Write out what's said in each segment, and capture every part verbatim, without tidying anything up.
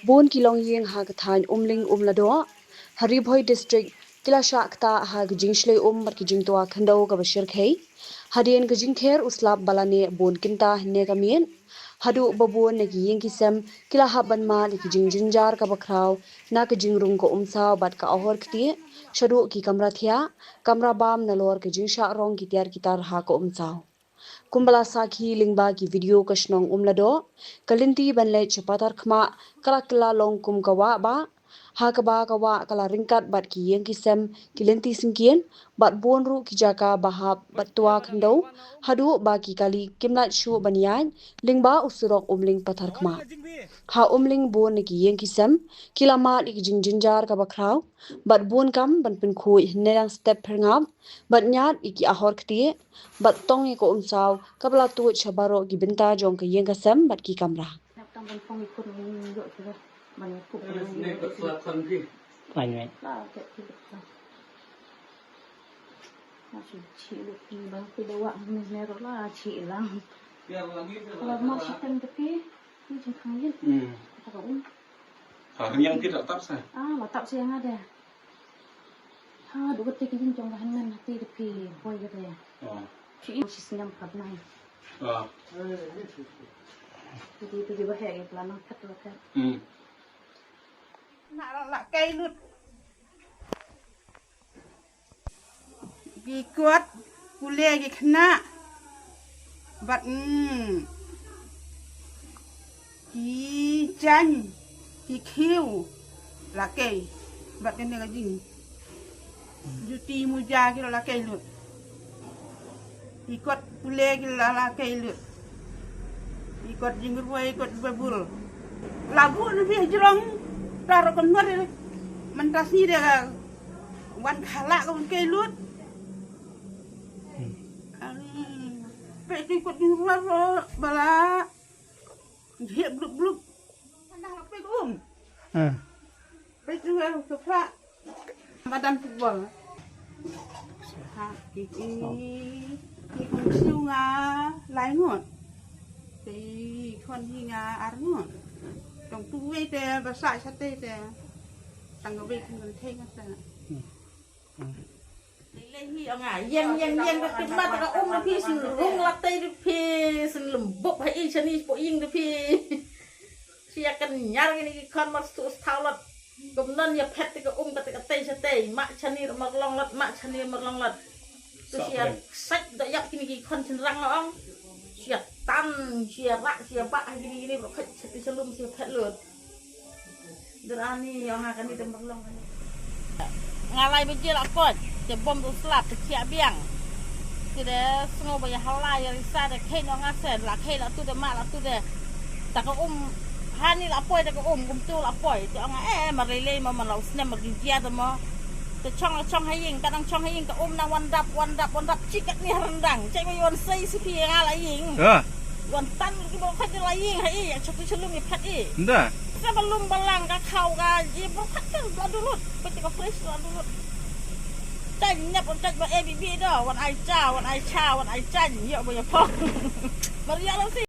Bun ki longïing ha ka thaiñ Umling Umladoh ha Ri Bhoi District ki la shah ktah ha ka jingshlei um bad ka jingtwa khyndew kaba shyrkhei hadien ka jingkher u slap ba la neh bun kynta hynne ka miet, haduh ba bun na ki ïing ki sem ki la hap ban mad ïa ka jingjynjar kaba khraw na ka jingrung ka umsaw bad ka ahor ktieh shaduh ki kamra thiah, kamra bam nalor ka jingshah rong ki tiar ki tar ha ka umsaw. Kumba la sakhi lyngba ki video ka shnong Umladoh, ka lynti ban leit sha Patharkhmah ka la kylla long kum ka wah bah, ha kaba ka wah ka la ryngkat bad ki ïing ki sem, ki lynti syngkien bad bun ruh ki jaka ba hap bad twa khyndew, haduh ba ki kali kim lait shuh ban ïaid lyngba u surok Umling Patharkhmah. Ha Umling bun na ki ïing ki sem ki la mad ïa ka jingjynjar kaba khraw bad bun kam ban pynkhuid hynne dang step pyrngap bad ñiad ïa ki ahor ktieh bad tong ïa ka umsaw kaba la tuid sha baroh ki bynta jong ka ïing ka sem bad ki kamra. Hmm. Ha, yang kita tak sah. Ah, la tap sa ïa nga de. Ha, duh kata ka jingtong ka hynmen hati da phi, poi kata. Oh. Shi im shi snem pat nai. Oh. Jadi tu juga he, ya, pelan angkat lah kan. Hmm. Nak lah, lah kai lut. Ki kot pule ki khynnah bad, mm, ki jaiñ ki khiew la kei bad kane ka jing juti muja ki la kei lut. Ki kot pule ki la la kei lut. Ki kot jingrwai, kot babul. La buh na phi jrong, taro kon nor. Mynta sngi de ka wan khala ka wan kei lut. Ani, pe ti kot jingrwai ro bala. Jek bluk bluk. Pandang la pe um. Hmm. Pe tu ka sofa. Madan football. Ha, ki, ki, ki khun siew nga lai ngut. Ki khun hi nga ar ngut. Tang tu wei te ba sa sa te te. Tang wei khun kan thei nga te. Hmm. Hmm. Lei lei hi ong nga. Ïeng ïeng ïeng ka tip ma ta ka um na phi sngewrung la tei ri phi sngewlem bup ha i shani po ïing ri phi. Shi ïa kan ñiar kine ki khon mar stu sthaw lat. Kum non ïa phet te ka um ka te ka tei sha tei. Mak shani mar long lat, mak shani mar long lat. Tu shi ïa sait da ïap kine ki khon shynrang ong. Shi ïa tan, shi ïa rak, shi ïa bak ha kine kine ba phet shati shalum shi ïa phet lut. Dur ani ïa nga kane te mar long kane. Nga lai baje la koit, te bom tu slap, te chiah biang. Te de sngew ba ïa hala ïa risa de khei ong nga sen, la khei la tu de ma la tu de. Ta ka um, hani la poi ta ka um, kumtu la poi. Te ong nga, eh, mar lei lei ma, man la u snem mar ki jia te ma. Te chong la chong ha ïing, ka dang chong ha ïing, ka um nang wan dap, wan dap, wan dap, chikat ni ha ryndang. Chai ma wan sei si phi nga la ïing. Ah. Wan tan ki ba khat la ïing ha i, ïa chok ki chalum i phat i. Nda. Sa ba lum ba lang ka khaw ka, i ba khat kan ba dulut, ba ti ka fresh ba dulut. Chai nyap wan chai ba A B B da, wan ai cha, wan ai cha, wan ai cha, ïa ba ïa phong. Maria lo si.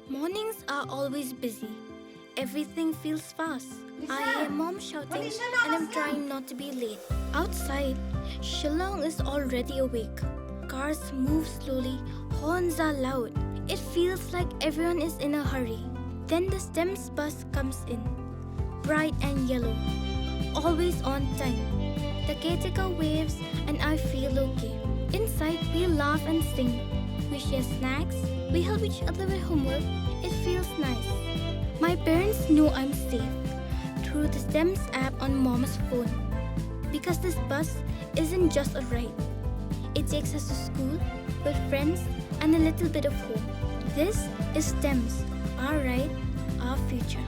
Mornings are always busy. Everything feels fast. I hear mom shouting and I'm trying not to be late. Outside, Shillong is already awake. Cars move slowly, horns are loud. It feels like everyone is in a hurry. Then the STEMS bus comes in, bright and yellow, always on time. The caretaker waves and I feel okay. Inside, we laugh and sing. We share snacks. We help each other with homework. It feels nice. My parents know I'm safe through the STEMS app on mom's phone because this bus isn't just a ride. It takes us to school, with friends, and a little bit of home. This is STEMS, our ride, our future.